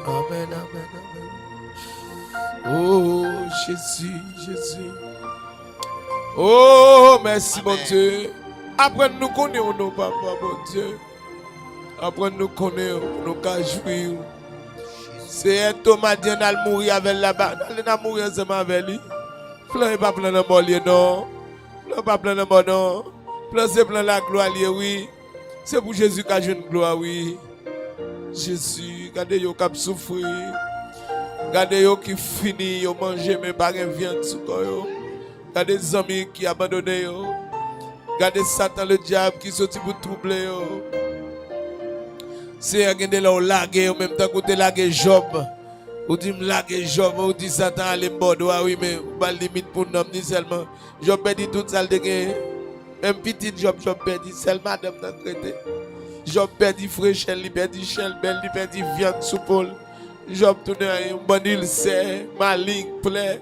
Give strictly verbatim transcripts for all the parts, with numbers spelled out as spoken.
Amèn, amèn, amèn. Oh, Jezi, Jezi. Oh, mèsi, Bondye. Aprann nou konnen w non, Papa, Bondye. Aprann nou konnen w, pou nou ka jwi w. Seyè, Toma di ann al mouri avè l laba. Ann ale n a mouri ansanm avè li. Plan e pa plan lanmò l ye, non. Plan pa plan lanmò, non. Plan se plan laglwa l ye, wi. Se pou Jezi ka jwenn glwa, wi. Jezi, gade yo k ap soufri. Gade yo ki fini, yo manje, men pa gen vyann sou kò yo. Gade zanmi ki abandone yo. Gade Satan, le dyab, ki soti pou twouble yo. Seyè, gen de lè w lage yo, menm tankou w te lage Jòb. Ou di, "M lage Jòb," ou di, "Satan, ale m bò dwa, wi," men ou ba l limit pou nanm ni sèlman. Jòb pèdi tout sa l te genyen. Menm pitit Jòb, Jòb pèdi. Sèl madanm nan k rete. Jòb pèdi frechè l, li pèdi chèlbè l, li pèdi vyann sou po l. Jòb tounen yon bann ilsè, maling, plè.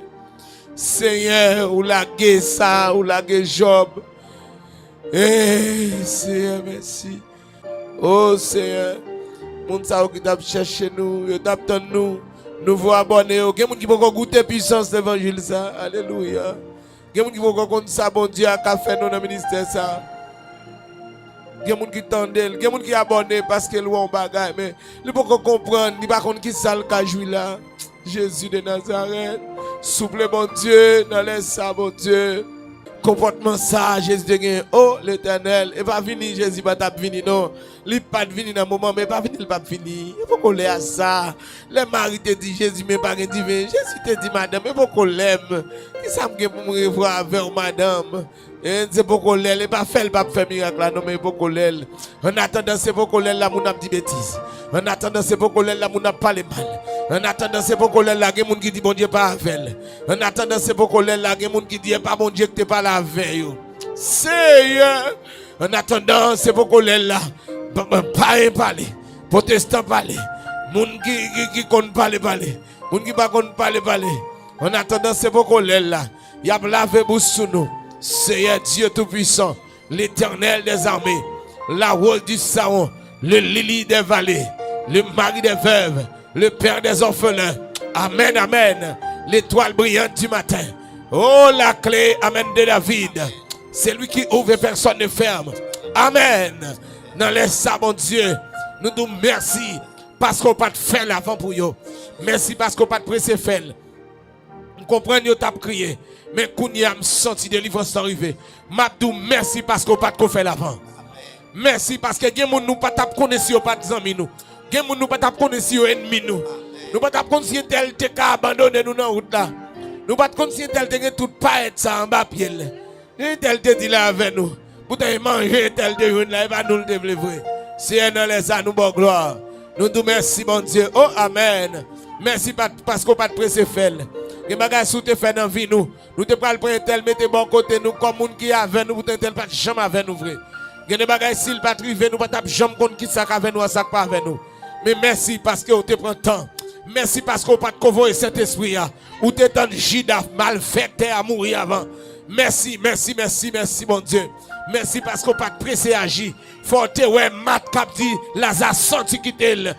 Senyè, ou lage sa, ou lage Jòb. Ey, Senyè, mèsi. O Senyè, moun sa yo ki t ap chèche nou, yo t ap tann nou. Nouvo abòne yo. Gen moun ki poko goute pisans levanjil sa. Alelouya. Gen moun ki poko konn sa Bondye a ka fè nou nan ministè sa. Gen moun ki tande l, gen moun ki abòne paske l wè yon bagay, men li poko konprann, li pa konn kisa l ka jwi la. Jezi de Nazarèt, souple Bondye, nan lè sa, Bondye. Konpòtman sa Jezi te gen, o Letènèl, e pa vini Jezi pa t ap vini, non. Li pa t vini nan moman, men e pa vini, li p ap vini. E poko lè a sa. Lè Mari te di Jezi, "Men pa gen diven," Jezi te di, "Madanm, e poko lè m. Kisa m gen pou m revwa avè w, madanm?" E se poko lè l, e pa fè l p ap fè mirak la, non, men e poko lè l. Annatandan, se poko lè l la moun ap di betiz. Annatandan, se poko lè l la moun ap pale mal. Annatandan, se poko lè l la gen moun ki di Bondye pa avè l. Annatandan, se poko lè l la gen moun ki di e pa Bondye ki te pale avè yo. Seyè! Annatandan, se poko lè l la. Pa, pa, payen pale. Pwotestan pale. Moun ki, ki, ki konn pale, pale. Moun ki pa konn pale, pale. Annatandan, se poko lè l la. Y ap lave bouch sou nou. Seyè Dye Toupisan, Letènèl dèzame, la Wòz di Saron, le Lili dè Vale, le Mari dè Vèv, le Pè dèzòfelen. Amèn, amèn. Letwal briyant di maten. O la kle, amèn, de David. Celui qui ouvre et personne ne ferme. Amèn. Nan lè sa, Bondye, nou di w mèsi paske w pa t fè l avan pou yo. Mèsi paske w pa t prese fè l. M konprann yo t ap kriye, men kounye a m santi delivrans lan rive. M ap di w mèsi paske w pa t ko fè l avan. Mèsi paske gen moun nou pa t ap konnen si yo pa t zanmi nou. Gen moun nou pa t ap konnen si yo ènmi nou. Nou pa t ap konn si entèl te ka abandone nou nan wout la. Nou pa t konn si entèl te gen tout payèt sa anba pye l. Entèl te di l avè nou. Poutan e manje entèl te jwenn la, e pa nou l te vle vre. Seyè, nan lè sa, nou ba w glwa. Nou di w mèsi, Bondye. O, amèn. Mèsi pa, paske w pa t prese fè l. Gen bagay si w te fè nan vi nou, nou te pral pran entèl mete bò kote nou kòm moun ki avè nou, poutan entèl pa t janm avè nou vre. Gen de bagay si l pa t rive, nou pa t ap janm konn kisa k avè nou an, sa k pa avè nou. Men mèsi paske w te pran tan. Mèsi paske w pa t ko voye Sentespri a. Ou te tann Jida malfektè a mouri avan. Mèsi, mèsi, mèsi, mèsi, Bondye. Mèsi paske w pa t prese aji. Fò w te wè Mat k ap di Laza sòti kite l.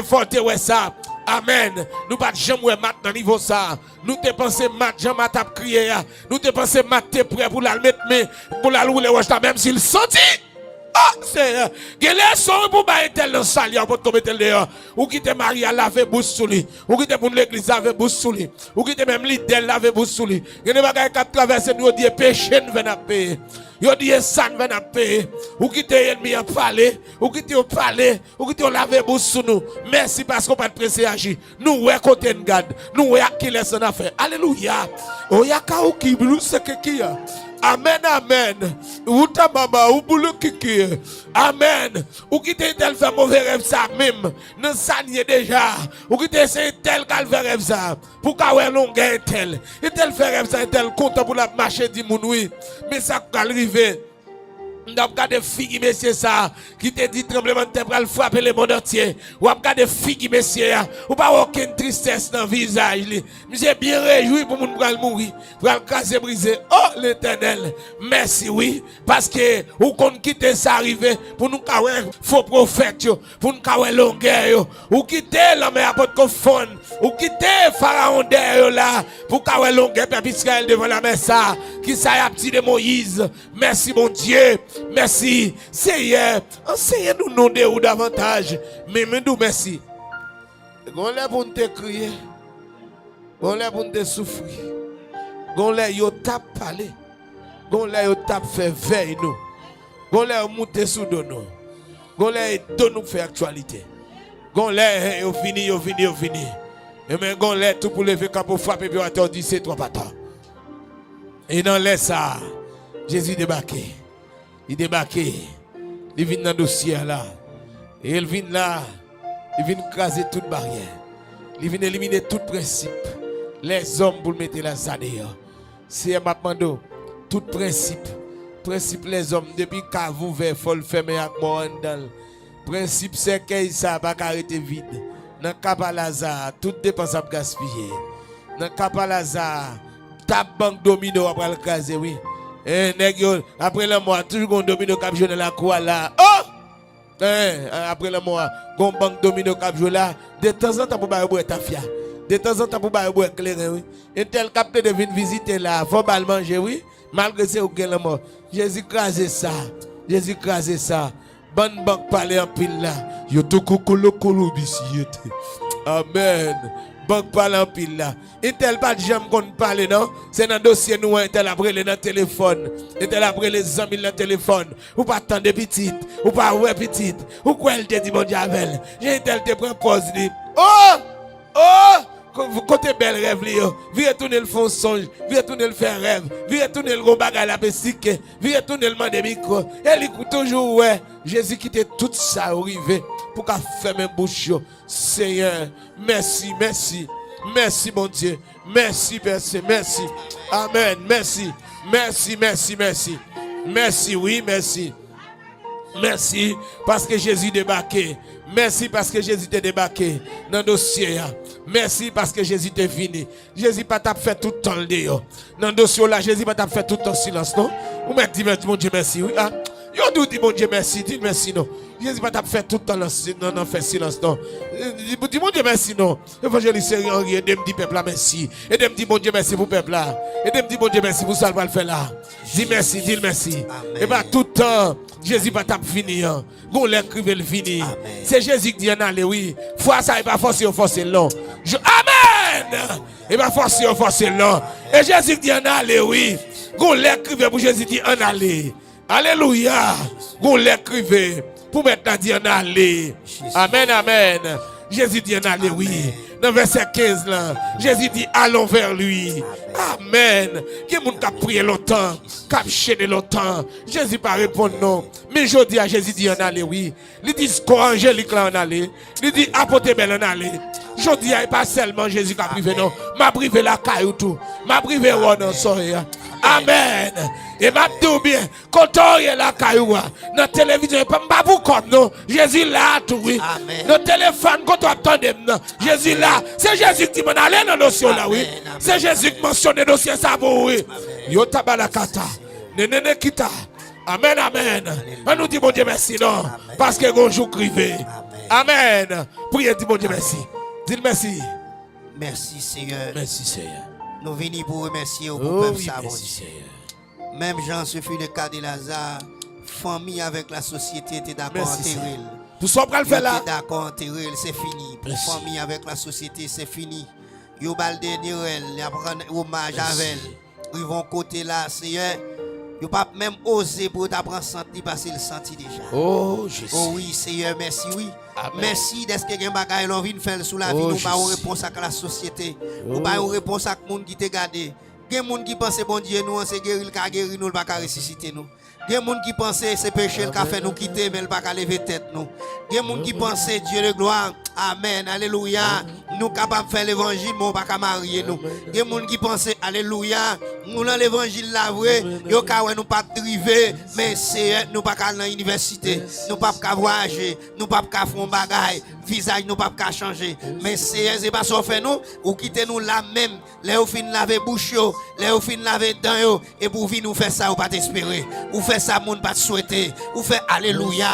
Fò w te wè sa. Amèn. Nou pa t janm wè Mat nan nivo sa. Nou te panse Mat, jan Mat ap kriye a. Nou te panse Mat te prè pou l al met men, pou l al woule wòch la, menm si l santi. O Seyè, gen leson wi pou bay entèl nan sali a, ou potko mete l deyò. Ou kite mari a lave bouch sou li. Ou kite moun legliz lave bouch sou li. Ou kite menm lidè l lave bouch sou li. Gen de bagay k ap travèse nou, yo di e peche n fè n ap peye. Yo di e sa n fè n ap peye. Ou kite ènmi an pale. Ou kite yo pale. Ou kite yo lave bouch sou nou. Mèsi paske w pa t prese aji. Nou wè kote n gad. Nou wè ak kilès n afè. Alelouya. Oyaka ou ki blou se kiki a. Amèn, amèn. Ou ta baba, ou boulou kiki. Amèn. Ou kite entèl fè move rèv sa menm. Nan sa n ye deja. Ou kite se entèl k al fè rèv sa. Pou w ka wè longè entèl. Entèl fè rèv sa, entèl kontan pou l ap mache di moun wi. Men sa k pral rive. M t ap gade figi mesye sa a ki te di tranblemanntè pral frape lemonn antye. W ap gade figi mesye a. Ou pa wè okenn tristès nan vizaj li. Misye byen rejwi pou moun pral mouri, pral kraze brize. O Letènèl, mèsi wi, paske ou konn kite sa rive pou nou ka wè fo pwofèt yo, pou n ka wè longè yo. Ou kite lanmè a potko fonn. Ou kite farawon dèyè yo la pou ka wè longè pèp Izrayèl devan lamè sa a. Kisa y ap di de Moyiz? Mèsi, Bondye. Mèsi, Seyè. Anseye nou non de ou davantaj. Men, men di w mèsi. Gon lè pou n te kriye. Gon lè pou n te soufri. Gon lè yo t ap pale. Gon lè yo t ap fè vèy nou. Gon lè yo moute sou do nou. Gon lè e do nou k fè aktyalite. Gon lè, eh, yo vini, yo vini, yo vini. E men gon lè tou pou leve kanpe w frape pye w atè w di se twòp ata. E nan lè sa a, Jezi debake. Li debake. Li vin nan dosye a la. E l vin la. Li vin kraze tout baryè. Li vin elimine tout prensip lèzòm pou l mete Laza deyò. Seyè, m ap mande w, tout prensip, prensip lèzòm, depi kav ouvè, fò l fèmen ak mò anndan l. Prensip sèkèy sa a pa ka rete vid. Nan ka pa Laza a, tout depans ap gaspiye. Nan ka pa Laza a, tab bank domino a pral kraze, wi. E, nèg yo, apre lanmò a, toujou gon domino k ap jwe nan lakou a la. O! Hein, apre lanmò a, gon bank domino k ap jwe la. Detanzantan pou ba yo bwè tafya. Detanzantan pou ba yo bwè kleren, wi. Entèl k ap plede vin vizite la, fò ba l manje, wi. Malgre se ou k gen lanmò. Jezi kraze sa. Jezi kraze sa. Bann bank pale anpil la. Yo tou koukouloukoulou bisi yo te. Amèn. Bank pale anpil la. Entèl pa t janm konn pale, non. Se nan dosye nou an, entèl ap rele nan telefòn. Entèl ap rele zanmi l nan telefòn. Ou pa tande pitit. Ou pa wè pitit. Ou kwè l te di Bondye avè l. Jan entèl te pran pòz li. O! O! Ko-, kote bèl rèv li yo? Vire tounen l fè yon sonj. Vire tounen l fè rèv. Vire tounen l gon bagay l ap esplike. Vire tounen l mande mikwo. E li toujou wè. Jezi kite tout sa yo rive pou ka fèmen bouch yo. Senyè, mèsi, mèsi. Mèsi, Bondye. Mèsi, mèsi, mèsi. Amèn. Mèsi. Mèsi, mèsi, mèsi. Mèsi, wi, mèsi. Mèsi paske Jezi debake. Mèsi paske Jezi te debake nan dosye a. Mèsi paske Jezi te vini. Jezi pa t ap fè tout tan l deyò. Nan dosye w la, Jezi pa t ap fè tout tan silans, non. Ou mèt di, mèt di Bondye mèsi, wi. A. Yo di w di Bondye mèsi, di l mèsi, non. Jezi pa t ap fè tout tan nan si-, nan, nan fè silans, non. Di, di Bondye mèsi, non. Evanjelis Henry, ede m di pèp la mèsi. Ede m di Bondye mèsi pou pèp la. Ede m di Bondye mèsi pou sa l pral fè la. Di mèsi, di l mèsi. Amèn. E pa tout tan Jezi pa t ap vini an. Gon lè k rive l vini. Amèn. Se Jezi k di ann ale, wi. Fwa sa, e pa fòse yo fòse l, non. Je-, amèn! E pa fòse yo fòse l, non. E Jezi k di ann ale, wi. Gon lè k rive pou Jezi di ann ale. Alelouya! Gon lè k rive pou Mèt la di ann ale. Amèn, amèn. Jezi di ann ale, wi. Nan vèsè kenz la, Jezi di allons vers lui. Amèn. Gen moun k ap priye lontan, k ap jene lontan. Jezi pa reponn, non. Men jodi a, Jezi di ann ale, wi. Li di kò anjelik la ann ale. Li di apot Ebèl ann ale. Jodi a, e pa sèlman Jezi k ap rive, non. M ap rive lakay ou tou. M ap rive wè w nan sòy. Amèn. E m ap di w byen, kote w ye lakay ou a, nan televizyon, e pa, m pa pou kò m, non. Jezi la tou, wi. Nan telefòn, kote w ap tande m nan. Jezi la. Se Jezi ki di m ann ale nan dosye w la, wi. Se Jezi ki mansyone dosye sa pou ou, wi. Yo tabalakata. Nenene kita. Amèn, amèn. Alelouya. Ann nou di Bondye mèsi, non. Amèn. Paske gon jou k rive. Amèn. Amèn. Priye, di Bondye mèsi. Di l mèsi. Mèsi, Seyè. Mèsi, Seyè. Nou vini pou remèsye w pou pèp sa, Bondye. O wi, mèsi, Seyè. Menm jan se fut le ka de Laza, fanmi avèk lasosyete te dakò antere l. Mèsi, Seyè. Pou sa w pral fè la. Yo te dakò antere l, se fini. Pou fanmi avèk lasosyete, se fini. Yo ba l dènye rèl, y ap rann omaj avè l. Rive yon kote la, Seyè, yo p ap menm oze pou yo ta pran sant li, paske l santi deja. O, Jezi. O wi, Seyè, mèsi, wi. Amèn. Mèsi dèske gen bagay lè w vin fè l sou lavi nou, ou ba yon repons ak lasosyete. Ou ba yon repons ak moun ki te gade. Gen moun ki panse Bondye nou an, se geri l ka geri nou, l pa ka resisite nou. Gen moun ki panse se peche l ka fè nou kite, men l pa ka leve tèt nou. Gen moun ki panse, Dye de glwa, amèn, alelouya, nou kapab fè levanjil, men w pa ka marye nou. Gen moun ki panse, alelouya, Nou nan levanjil la vre, yo ka wè nou p ap drive, men Seyè, nou pa ka al nan inivèsite, nou p ap ka vwayaje, nou p ap ka fè yon bagay, vizaj nou p ap ka chanje. Men Seyè, se pa sa w fè nou, ou kite nou la menm. Lè yo fin lave bouch yo, lè yo fin lave dan yo, epi ou vin ou fè sa yo pa t espere. Ou fè sa moun pa t swete. Ou fè alelouya.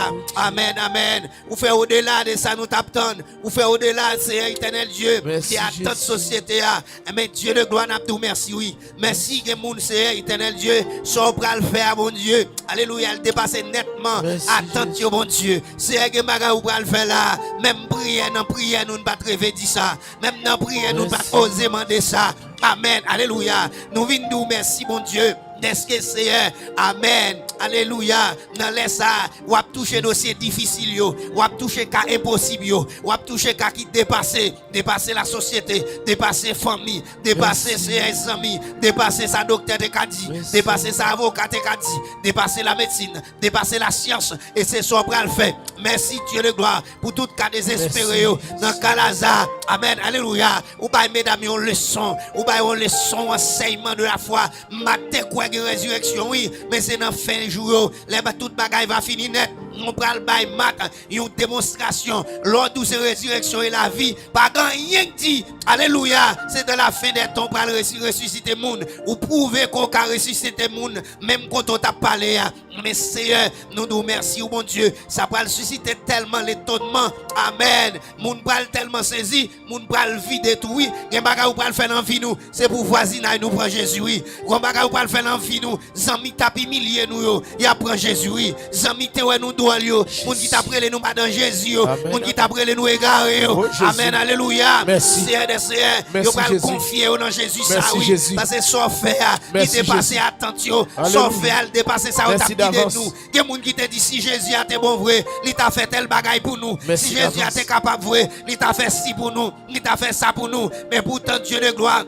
Amèn, amèn. Ou fè odela de sa nou t ap tann. Ou fè odela, Seyè Etènèl Dye, de atant sosyete a. Enben, Dye de glwa, n ap di w mèsi, wi. Mèsi, gen moun, Seyè Etènèl Dye, sa w pral fè a, Bondye. Alelouya, l depase nètman atant yo, Bondye. Seyè, gen bagay ou pral fè la. Menm priyè nan priyè nou, n pa t reve di sa. Menm nan priyè nou, n pa t oze mande sa. Amèn, alelouya. Nou vin di w mèsi, Bondye. Dèske, Seyè, amèn, alelouya. Nan lè sa, w ap touche dosye difisil yo, w ap touche ka enposib yo, w ap touche ka ki depase, depase lasosyete, depase fanmi, depase, Seyè, zanmi, depase sa doktè te ka di, depase sa avoka te ka di, depase lamedsin, depase lasyans, e se sa w pral fè. Mèsi, Dye de glwa, pou tout ka dezespere yo. Nan ka Laza, amèn, alelouya, ou bay medam yon leson, ou bay yon leson, ansèyman de la fwa. M pa t te kwè gen rezireksyon, wi, men se nan fen jou yo, lè ba tout bagay va fini nèt, nou pral bay Mat yon demonstrasyon. Lè w di w se rezireksyon e lavi, pa gen anyen k di, alelouya, se dans la fin des temps w pral resi-, resisite moun. Ou pwouve ke w ka resisite moun, menm kote w t ap pale a. Men Seyè, nou di w mèsi, wi, Bondye, sa pral sisite tèlman letonman. Amèn. Moun pral tèlman sezi, moun pral vide tou, wi. Gen bagay ou pral fè nan vi nou, se pou vwazinay nou pran Jezi, wi. Gen bagay ou pral fè nan vi nou, zanmi k t ap imilye nou yo, y ap pran Jezi, wi. Zanmi k te wè nou dwòl yo, moun ki t ap rele nou madan Jezi yo, moun ki t ap rele nou egare yo. Amèn, alelouya. Seyè dè seyè, yo pral konfye yo nan Jezi sa, wi. Paske sa w fè a, li depase atant yo. Sa w fè a, li depase sa yo t ap di de nou. Gen moun ki te di, "Si Jezi a te bon vre, li ta fè tèl bagay pou nou. Si Jezi a te kapab vre, li ta fè si pou nou, li ta fè sa pou nou." Men poutan, Dye de glwa,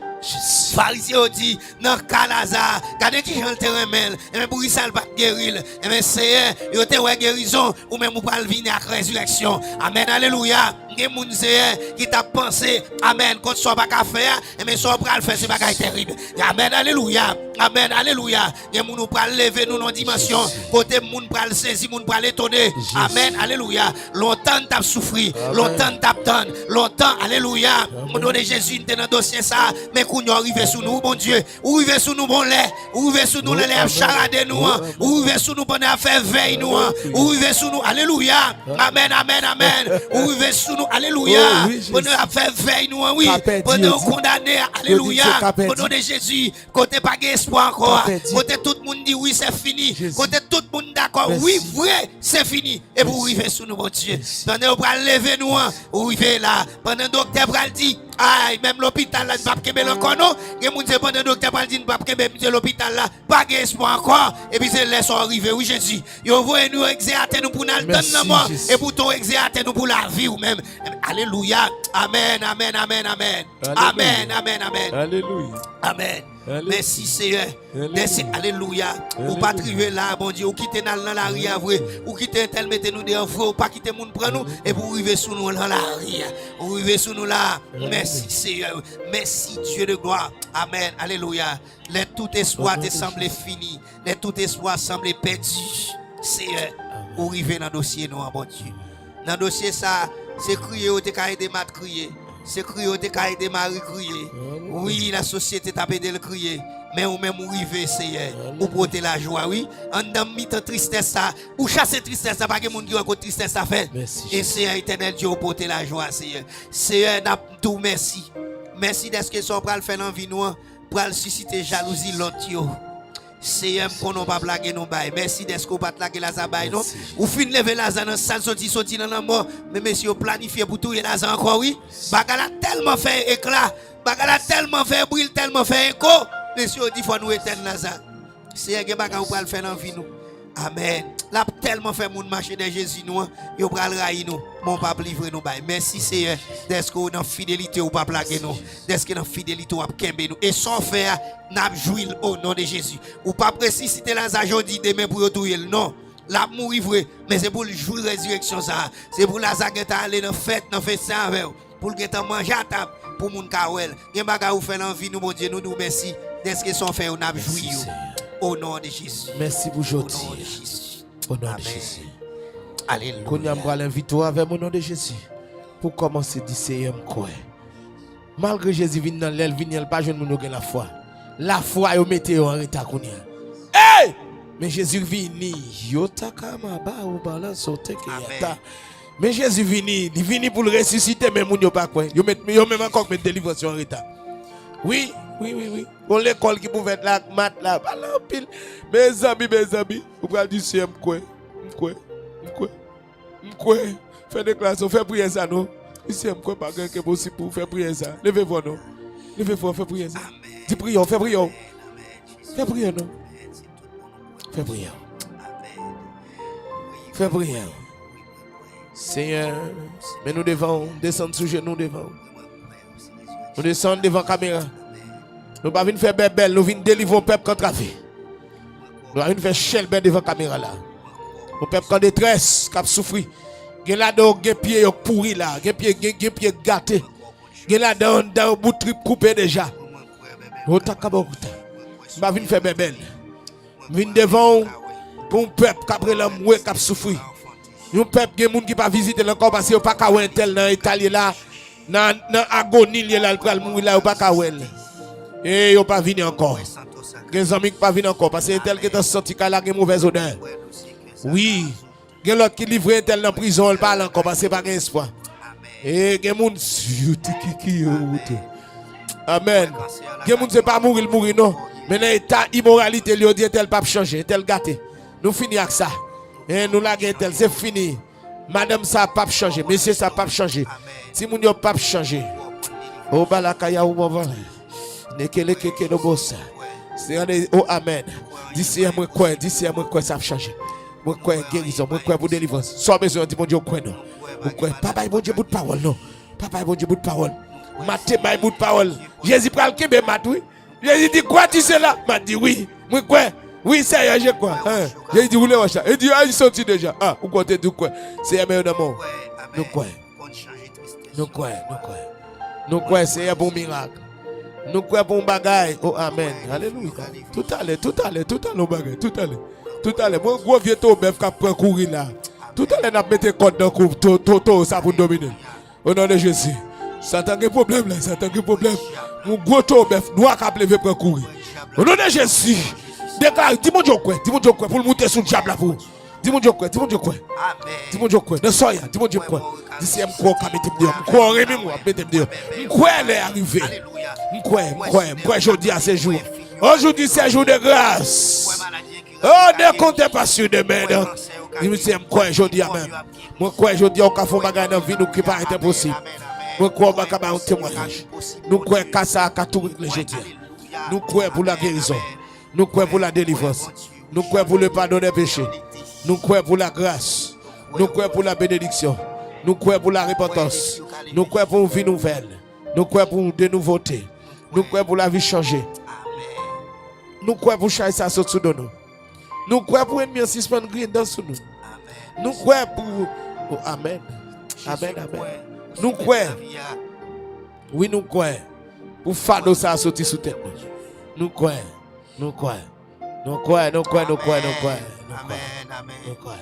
Farizyen yo di, nan ka Laza, gade kijan l te renmen l. Enben, poukisa l pa t geri l? Enben, Seyè, yo te wè gerizon, ou menm ou pral vini ak rezireksyon. Amèn, alelouya. Gen moun, Seyè, ki t ap panse, amèn, kont sa w pa ka fè a, enben, sa w pral fè, se bagay terib. Amèn, alelouya. Amèn, alelouya. Gen moun ou pral leve nou nan dimansyon kote moun pral sezi, moun pral etone. Amèn, alelouya. Lontan n t ap soufri, lontan n t ap tann, lontan, alelouya. O non de Jezi, n te nan dosye sa, men kounye a w rive sou nou, Bondye. Ou rive sou nou bon lè, ou rive sou nou lè y ap charade nou an, ou rive sou nou pandan y ap fè vèy nou an, ou rive sou nou, alelouya. Amèn, amèn, amèn. Ou rive sou nou, alelouya. Pandan y ap fè vèy nou an, wi. Pandan yo kondane, alelouya. O non de Jezi, kote pa gen espwa ankò a, kote tout moun di wi, se fini, kote tout moun dakò, wi, vre, se fini. Epi ou rive sou nou, Bondye. Pandan yo pral leve nou an, ou rive la. Pandan doktè pral di, ay, menm lopital la, n p ap kenbe l ankò, non. Gen moun se pandan doktè pral di, n p ap kenbe misye lopital la, pa gen espwa ankò. Epi se lè sa w rive, wi, Jezi. Yo voye nou egzeyate nou pou n al tann lanmò, e poutan w egzeyate nou pou lavi ou menm. Alelouya. Amèn, amèn, amèn, amèn. Amèn, amèn, amèn. Amèn. Mèsi, Seyè. Mèsi, alelouya. Ou pa t rive la, Bondye. Ou kite n al nan lari a vre. Ou kite entèl mete nou deyò vre. Ou pa kite moun pran nou. Epi ou rive sou nou nan lari a. Ou rive sou nou la. Mèsi, Seyè. Mèsi, Dye de glwa. Amèn. Alelouya. Lè tout espwa te sanble fini, lè tout espwa sanble pèdi, Seyè, ou rive nan dosye nou an, Bondye. Nan dosye sa, se kriye yo te ka ede Mat kriye. Se kriye yo te ka ede Mari kriye. Wi, lasosyete t ap ede l kriye. Men ou menm ou rive, Seyè. Ou pote lajwa, wi. Anndan mitan tristès sa, ou chase tristès sa, pa gen moun ki wè kote tristès sa fè. E Seyè Etènèl Dye, ou pote lajwa, Seyè. Seyè, n ap di w mèsi. Mèsi dèske sa w pral fè nan vi nou an pral sisite jalouzi lòt yo. Seyè, m konnen w p ap lage nou bay. Mèsi dèske w pa t lage Laza bay, non. Ou fin leve Laza nan sal soti, soti nan lanmò. Men mesye yo planifye pou touye Laza ankò, wi. Bagay la tèlman fè ekla. Bagay la tèlman fè bri, l tèlman fè eko. Mesye yo di fò nou etèn Laza. Seyè, gen bagay ou pral fè nan vi nou. Amèn. L ap tèlman fè moun mache dèyè Jezi nou an, yo pral rayi nou. Men w p ap livre nou bay. Mèsi, Seyè, dèske w nan fidelite w p ap lage nou. Dèske nan fidelite w ap kenbe nou. E sa w fè a, n ap jwi l o non de Jezi. Ou p ap resisite Laza jodi, demen pou yo touye l. Non. L ap mouri vre, men se pou l jwi rezireksyon sa a. Se pou Laza gentan ale nan fèt, nan festen avè w. Pou l gentan manje a tab, pou moun ka wè l. Gen bagay ou fè nan vi nou, Bondye, nou di w mèsi. Dèske sa w fè yo, n ap jwi yo. O non de Jezi. Mèsi pou jodi. O non de Jezi. O non de Jezi. Alelouya. Kounye a, m pral envite w avè m o non de Jezi pou w kòmanse di, Seyè, m kwè. Malgre Jezi vin nan, lè l vini an, l pa jwenn moun yo gen lafwa. Lafwa yo mete yo an reta kounye a. Ey! Men Jezi vini, yo ta ka maba ou balanse w teke yata. Men Jezi vini, li vini pou l resisite, men moun yo pa kwè. Yo met, yo menm ankò k met delivrans yo an reta. Wi, wi, wi, wi. Gon lekòl ki pou fèt la ak mat la, pale anpil. Mezanmi, mezanmi, ou pral di, Seyè, m kwè, m kwè, m kwè, m kwè. Fè deklarasyon, fè priyè sa non. Di, Seyè, m kwè pa gen anyen ki enposib pou ou, fè priyè sa. Leve vwa w non. Leve vwa w, fè priyè sa. Di priyè w, fè priyè w. Fè priyè w non. Fè priyè w. Fè priyè w. Senyè, men nou devan w, desann sou jenou devan w. Nou desann devan kamera. Nou pa vin fè bèbèl, nou vin delivre yon pèp k antrave. Nou pa vin fè chèlbè devan kamera la. Yon pèp k an detrès, k ap soufri. Gen ladan yo, gen pye yo k pouri la, gen pye, gen, gen pye k gate. Gen ladan anndan yo bout trip koupe deja. Yo ta ka ba w kouta. M pa vin fè bèbèl. M vin devan w pou yon pèp k ap rele anmwe, k ap soufri. Yon pèp gen moun ki pa vizite l ankò paske yo pa ka wè entèl nan eta l ye la, nan, nan agoni l ye la, l pral mouri la, yo pa ka wè l. E yo pa vini ankò. Gen zanmi ki pa vini ankò paske entèl gentan santi kay la gen movèz odè. Wi. Gen lòt ki livre entèl nan prizon an, l pa al ankò paske pa gen espwa. E gen moun, yo te kiki yo wote. Amèn. Gen moun se pa mouri l mouri non. Men nan eta imoralite l, yo di entèl p ap chanje, entèl gate. Nou fini ak sa. E nou lage entèl, se fini. Madanm sa p ap chanje, mesye sa p ap chanje. Timoun yo p ap chanje. O balakaya ou mòvan. Nekelekeke dobosa. Seyè, o amèn. Di, Seyè, mwen kwè, di, Seyè, mwen kwè sa ap chanje. Mwen kwè gerizon, mwen kwè pou delivrans. Sa w bezwen an, di Bondye w kwè non. Ou kwè, pa bay Bondye bout pawòl non. Pa bay Bondye bout pawòl. Mat te bay bout pawòl. Jezi pral kenbe Mat wi. Jezi di, crois-tu cela? Mat di, wi. Mwen kwè. Wi, Seyè, je crois. Hein? Jezi di, woule wòch la. Li di, a, li soti deja. A, ou kwè, ou te di ou kwè. Seyè, men yo nan men w. Nou kwè. Nou kwè, nou kwè. Nou kwè, Seyè, pou yon mirak. Nou kwè pou yon bagay. O, amèn. Alelouya. Toutalè, toutalè, toutalè, yon bagay. Toutalè. Toutalè. Mwen, gwo vye towo bèf k ap pran kouri la. Toutalè, n ap mete kòd nan kou to, to, towo sa pou n domine l. O non de Jezi. Satan gen pwoblèm la, Satan gen pwoblèm. Yon gwo towo bèf nwa k ap leve pran kouri. O non de Jezi. Deklare, di Bondye w kwè, di Bondye w kwè pou l moute sou dyab la pou ou. Di Bondye w kwè, di Bondye w kwè. Di Bondye w kwè. Nan soy la, di Bondye m kwè. Di Seyè, m kwè w ka mete m deyò. M kwè w renmen m, w ap mete m deyò. M kwè lè a rive. M kwè, m kwè, m kwè jodi a se jou. Aujourd'hui c'est jour de grâce. Oh, ne comptez pas sur demain. Di Seyè, m kwè jodi a menm. Mwen kwè jodi a w ka fè yon bagay nan vi nou ki parèt enposib. Mwen kwè w ka bay yon temwayaj. Nou kwè ka sa a ka tou regle jodi a. Nou kwè pou la gerizon. Nou kwè pou la delivrans. Nou kwè pou le padon dè peche. Nou kwè pou la gras. Nou kwè pou la benediksyon. Nou kwè pou la repantans. Nou kwè pou yon vi nouvèl. Nou kwè pou de nouvote. Nou kwè pou lavi chanje. Nou kwè pou chay sa sot sou do nou. Nou kwè pou ènmi an sispann griyen dan sou nou. Nou kwè pou, o, amèn. Amèn, amèn. Nou kwè. Wi, nou kwè. Pou fado sa a soti sou tèt nou. Nou kwè. Nou kwè. Nou kwè, nou kwè, nou kwè, nou kwè. Nou kwè. Nou kwè.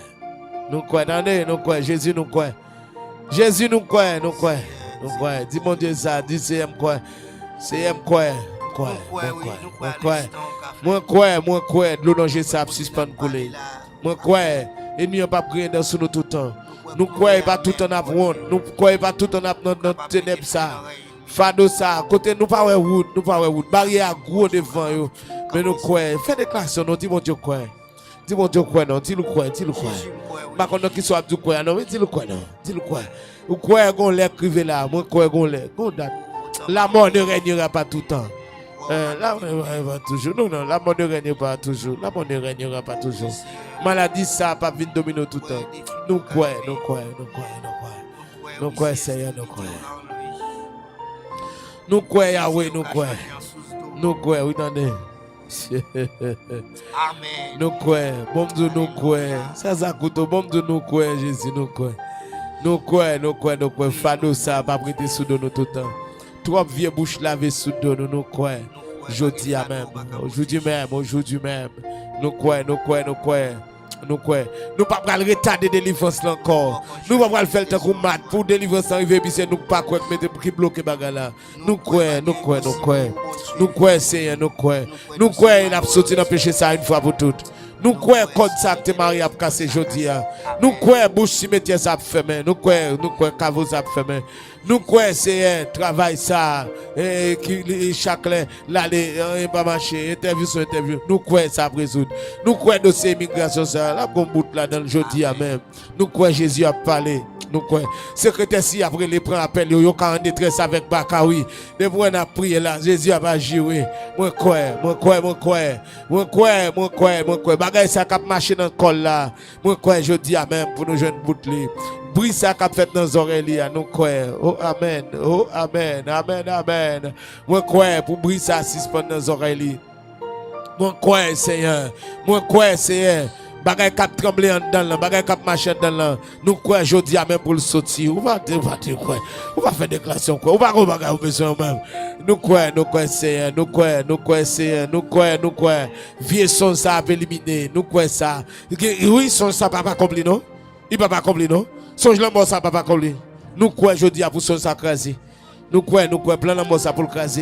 Nou kwè, tande, nou kwè. Jezi, nou kwè. Jezi, nou kwè, nou kwè. Nou kwè. Di Bondye sa, di, Seyè, m kwè. Seyè, m kwè. M kwè, m kwè, m kwè. Mwen kwè, mwen kwè, dlo nan je sa ap sispann koule. Mwen kwè, ènmi an p ap griyen dan sou nou toutan. Nou kwè, e pa toutan n ap wont. Nou kwè, e pa toutan n ap nan, nan tenèb sa. Fado sa, kote nou pa wè wout, nou pa wè wout. Baryè a gwo devan yo. Men nou kwè. Fè deklarasyon non, di Bondye w kwè. Di Bondye w kwè non, di l ou kwè, di l ou kwè. M pa konn nan kisa w ap di w kwè a non, men di l ou kwè non, di l ou kwè. Ou kwè gon lè k rive la, mwen kwè gon lè, gon dat. La mort ne régnera pas tout temps. Euh, la, euh, euh, pas toujours. Non, non, la mort ne règne pas toujours. La mort ne régnera pas toujours. Maladi sa p ap vin domine w toutan. Nou kwè, nou kwè, nou kwè, nou kwè. Nou kwè, Seyè, nou kwè. Nou kwè, Yahweh, nou kwè. Nou kwè, wi, tande. Nou kwè. Bon, m di w, nou kwè. Sa, sa koute w. Bon, m di w, nou kwè, Jezi, nou kwè. Nou kwè, nou kwè, nou kwè. Fado sa a p ap rete sou do nou toutan. Twòp vye bouch lave sou do nou, nou kwè. Jodi a menm, aujourd'hui même, aujourd'hui même. Nou kwè, nou kwè, nou kwè. Nou kwè. Nou pa pral retade delivrans lan ankò. Nou pa pral fè l tankou Mat pou delivrans lan rive epi se nou k pa kwè k mete, ki bloke bagay la. Nou kwè, nou kwè, nou kwè. Nou kwè, Senyè, nou kwè. Nou kwè n ap soti nan peche sa a yon fwa pou tout. Nou kwè kòd sa a k te mare ap kase jodi a. Nou kwè bouch simetyè sa ap fèmen. Nou kwè, nou kwè kavo sa ap fèmen. Nou kwè, Seyè, travay sa a, eh, ki, li, chak lè l ale, eh, pa mache, entèvyou sou entèvyou. Nou kwè sa ap rezoud. Nou kwè dosye imigrasyon sa a, l ap gon bout ladan l jodi a menm. Nou kwè Jezi ap pale. Nou kwè. Sekretè si ap rele, pran apèl yo, yo ka an detrès avèk baka, wi. Depi w wè n ap priye la, Jezi ap aji, wi. Mwen kwè, mwen kwè, mwen kwè. Mwen kwè, mwen kwè, mwen kwè. Bagay sa k ap mache nan kò l la, mwen kwè jodi a menm pou nou jwenn bout li. Bri sa k ap fèt nan zòrèy li a, nou kwè. O, amèn. O, amèn. Amèn, amèn. Mwen kwè pou bri sa a sispann nan zòrèy li. Mwen kwè, Senyè. Mwen kwè, Senyè. Bagay k ap tranble anndan l lan, bagay k ap mache anndan l lan, nou kwè jodi a menm pou l soti. Ou pa di, ou pa di kwè. Ou pa fè deklarasyon kwè. Ou pa gon bagay ou bezwen ou menm. Nou kwè, nou kwè, Senyè. Nou kwè, nou kwè, Senyè. Nou kwè, nou kwè. Vye sonj sa ap elimine. Nou kwè sa. Gen, wi, sonj sa p ap akonpli, non. Li p ap akonpli, non. Sonj lanmò sa p ap akonpli. Nou kwè jodi a pou sonj sa kraze. Nou kwè, nou kwè plan lanmò sa pou l kraze.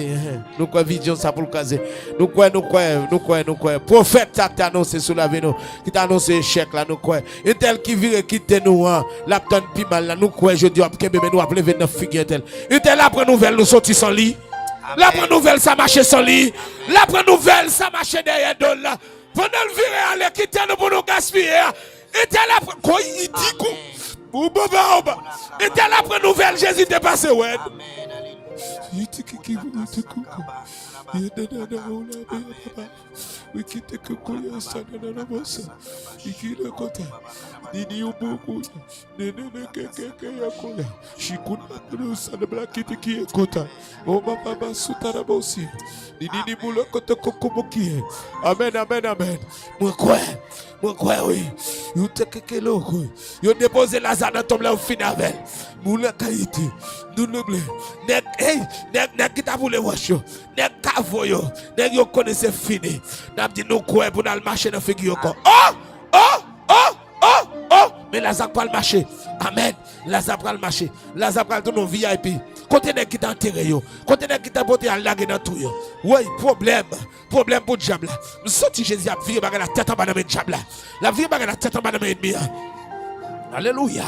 Nou kwè vizyon sa pou l kraze. Nou kwè, nou kwè, nou kwè, nou kwè. Pwofèt sa k te anonse sou lavi nou, ki te anonse echèk la, nou kwè. Entèl ki vire kite nou an, l ap tann pi mal la. Nou kwè jodi a w ap kenbe men nou, w ap leve nan figi entèl. Entèl la pran nouvèl nou soti san li. La pran nouvèl sa mache san li. La pran nouvèl sa mache dèyè do l la. Pandan l vire ale kite nou pou nou gaspiye a, Entèl la pran, koy, itikou. Ou baba, ou ba. Entèl la pran nouvèl Jezi te pase wè n. Itikiki, itikoukou. Yededede, ou la, be, baba. Wikite, koko, ya, sa, na, na, na, bosa. Iki, le, kota. Nini, ou, boko, ya. Nenene, ke, ke, ke, ya, koya. Shikuna, kuru, sa, na, bla, kiti, ki, e, kota. O, baba, ba, suta, na, bosi. Nini, ni, bulo, koto, koko, moki, e. Amèn, amèn, amèn. Mwen kwè. Mwen kwè, wi. Yo te keke loko. Yo depoze Laza nan tonm la, yo fini avè l. Moun lakay ete. Nou leble. Nèg, hey, nèg, nèg ki ta boule wòch yo. Nèg kavo yo. Nèg yo konnen se fini. N ap di nou kwè pou n al mache nan figi yo ankò. Oh! Oh! Oh! Oh! Oh! Men Laza pral mache. Amèn. Laza pral mache. Laza pral tounen V I P. Kote nèg ki ta antere yo? Kote nèg ki ta pote al lage nan twou yo? Woy, pwoblèm. Pwoblèm pou dyab la. M santi Jezi ap vire bagay la tèt anba nan men dyab la. L ap vire bagay la tèt anba nan men ènmi an. Alelouya.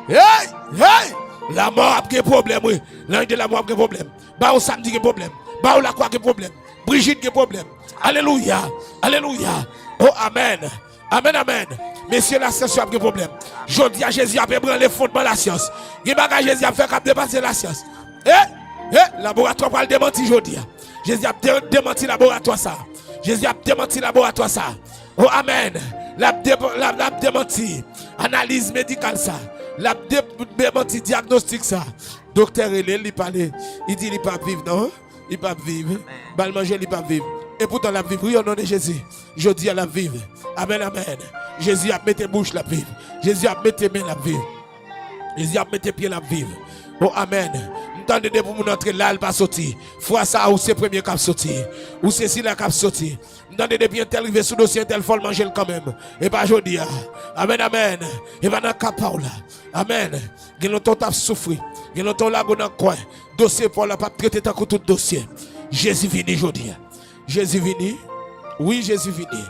Hey! Hey! Lanmò ap gen pwoblèm, wi. Lanj de lanmò ap gen pwoblèm. Bawo Samdi gen pwoblèm. Bawo Lakwa gen pwoblèm. Brijit gen pwoblèm. Alelouya. Alelouya. Oh, amèn. Amèn, amèn. Mesye, lasyans yo ap gen pwoblèm. Jodi a, Jezi ap ebranle fondman lasyans. Gen bagay Jezi ap fè k ap depase lasyans. E, e, laboratwa pral demanti jodi a. Jezi ap de-, demanti laboratwa sa. Jezi ap demanti laboratwa sa. Oh, amèn. L ap de-, l ap, l ap demanti analiz medikal sa. L ap de-, demanti dyagnostik sa. Doktè rele l, li pale. Li di li p ap viv, non. Li p ap viv. Ba l manje, li p ap viv. Epoutan, l ap viv. Wi, o non de Jezi. Jodi a, l ap viv. Amèn, amèn. Jezi ap mete bouch, l ap viv. Jezi ap mete men, l ap viv. Jezi ap mete pye, l ap viv. O, amèn. M tande depi moun antre la, l pa soti. Fwa sa a, ou se premye k ap soti. Ou se sila k ap soti. M tande depi entèl rive sou dosye entèl, fò l manje l kanmenm. E pa jodi a. Amèn, amèn. E pa nan ka pa w la. Amèn. Gen lontan w t ap soufri. Gen lontan w lage w nan kwen. Dosye pa w la p ap trete tankou tout dosye. Jezi vini jodi a. Jezi vini. Wi, Jezi vini.